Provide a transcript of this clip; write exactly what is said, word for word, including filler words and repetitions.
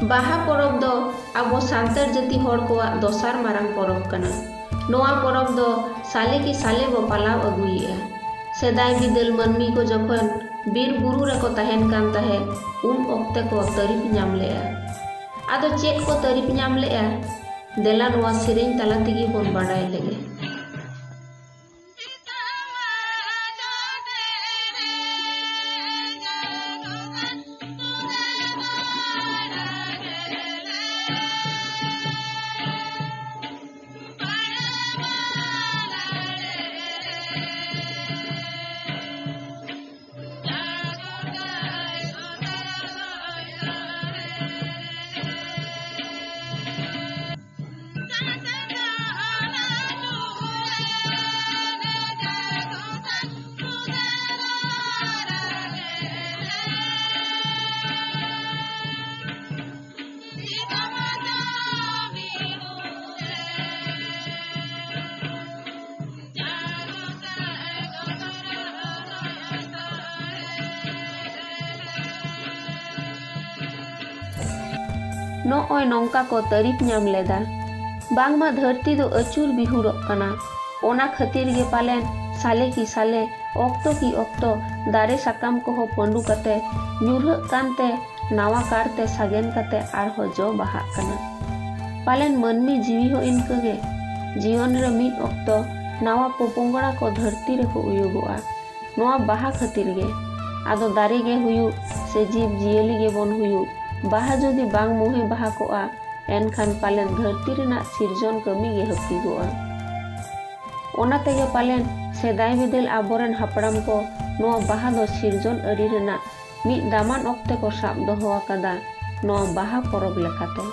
ᱵᱟᱦᱟ ᱯᱚᱨᱚᱵᱽ ᱫᱚ ᱟᱵᱚ ᱥᱟᱱᱛᱟᱲ ᱡᱟᱹᱛᱤ ᱦᱚᱲ ᱠᱚᱣᱟᱜ ᱫᱚᱥᱟᱨ ᱢᱟᱨᱟᱝ ᱯᱚᱨᱚᱵᱽ ᱠᱟᱱᱟ᱾ ᱱᱚᱣᱟ ᱯᱚᱨᱚᱵᱽ ᱫᱚ ᱥᱟᱞᱮ ᱠᱤ ᱥᱟᱞᱮ ᱵᱚ ᱯᱟᱞᱟᱣ ᱟᱹᱜᱩᱭᱮᱫᱼᱟ᱾ ᱥᱮᱫᱟᱭ ᱵᱤᱫᱟᱹᱞ ᱢᱟᱹᱱᱢᱤ ᱠᱚ ᱡᱚᱠᱷᱚᱱ ᱵᱤᱨ ᱵᱩᱨᱩ ᱨᱮᱠᱚ ᱛᱟᱦᱮᱱ ᱠᱟᱱ ᱛᱟᱦᱮᱸᱫ, ᱩᱱ ᱚᱠᱛᱮ ᱠᱚ ᱛᱟᱹᱨᱤᱯ ᱧᱟᱢ ᱞᱮᱫᱼᱟ᱾ ᱟᱫᱚ ᱪᱮᱫ ᱠᱚ ᱛᱟᱹᱨᱤᱯ ᱧᱟᱢ ᱞᱮᱫᱼᱟ? ᱫᱮᱞᱟ ᱱᱚᱣᱟ ᱥᱮᱨᱮᱧ ᱛᱟᱞᱟ ᱛᱮᱜᱮ ᱵᱚᱱ ᱵᱟᱰᱟᱭ ᱞᱮᱜᱮ᱾ ᱱᱚᱜᱼᱚᱭ ᱱᱚᱝᱠᱟ ᱠᱚ ᱛᱟᱹᱨᱤᱯ ᱧᱟᱢ ᱞᱮᱫᱟ᱾ ᱵᱟᱝᱢᱟ ᱫᱷᱟᱹᱨᱛᱤ ᱫᱚ ᱟᱹᱪᱩᱨ ᱵᱤᱦᱩᱲᱚᱜ ᱠᱟᱱᱟ᱾ ᱚᱱᱟ ᱠᱷᱟᱹᱛᱤᱨ ᱜᱮ ᱯᱟᱞᱮᱱ ᱥᱟᱞᱮ ᱠᱤ ᱥᱟᱞᱮ, ᱚᱠᱛᱚ ᱠᱤ ᱚᱠᱛᱚ ᱫᱟᱨᱮ ᱥᱟᱠᱟᱢ ᱠᱚᱦᱚᱸ ᱯᱟᱹᱰᱩ ᱠᱟᱛᱮ ᱧᱩᱨᱦᱟᱹᱜ ᱠᱟᱱᱛᱮ ᱱᱟᱣᱟ ᱠᱟᱨᱛᱮ ᱥᱟᱜᱮᱱ ᱠᱟᱛᱮ ᱟᱨᱦᱚᱸ ᱡᱚ ᱵᱟᱦᱟᱜ ᱠᱟᱱᱟ᱾ ᱯᱟᱞᱮᱱ ᱢᱟᱹᱱᱢᱤ ᱡᱤᱣᱤ ᱦᱚᱸ ᱤᱱᱠᱟᱹᱜᱮ᱾ ᱡᱤᱭᱚᱱ ᱨᱮ ᱢᱤᱫ ᱚᱠᱛᱚ ᱱᱟᱣᱟ ᱯᱚᱯᱚᱝᱲᱟ ᱠᱚ ᱫᱷᱟᱹᱨᱛᱤ ᱨᱮᱠᱚ ᱩᱭᱩᱜᱚᱜᱼᱟ᱾ ᱱᱚᱣᱟ ᱵᱟᱦᱟ ᱠᱷᱟᱹᱛᱤᱨ ᱜᱮ᱾ ᱟᱫᱚ ᱫᱟᱨᱮ ᱜᱮ ᱦᱩᱭᱩᱜ ᱥᱮ ᱡᱤᱵᱽ ᱡᱤᱭᱟᱹᱞᱤ ᱜᱮᱵᱚᱱ ᱦᱩᱭᱩᱜ, ᱵᱟᱦᱟ ᱡᱩᱫᱤ ᱵᱟᱝ ᱢᱚᱦᱮ ᱵᱟᱦᱟ ᱠᱚᱜᱼᱟ, ᱮᱱᱠᱷᱟᱱ ᱯᱟᱞᱮᱱ ᱫᱷᱟᱹᱨᱛᱤ ᱨᱮᱱᱟᱜ ᱥᱤᱨᱡᱚᱱ ᱠᱟᱹᱢᱤ ᱜᱮ ᱦᱟᱹᱯᱤᱫᱚᱜᱼᱟ᱾ ᱚᱱᱟ ᱛᱮᱜᱮ ᱯᱟᱞᱮᱱ ᱥᱮᱫᱟᱭ ᱵᱤᱫᱟᱹᱞ ᱟᱵᱚᱨᱮᱱ ᱦᱟᱯᱲᱟᱢ ᱠᱚ ᱱᱚᱣᱟ ᱵᱟᱦᱟ ᱫᱚ ᱥᱤᱨᱡᱚᱱ ᱟᱹᱨᱤ ᱨᱮᱱᱟᱜ ᱢᱤᱫ ᱫᱟᱢᱟᱱ ᱚᱠᱛᱮ ᱠᱚ ᱥᱟᱵ ᱫᱚᱦᱚ ᱟᱠᱟᱫᱟ ᱱᱚᱣᱟ ᱵᱟᱦᱟ ᱯᱚᱨᱚᱵᱽ ᱞᱮᱠᱟᱛᱮ᱾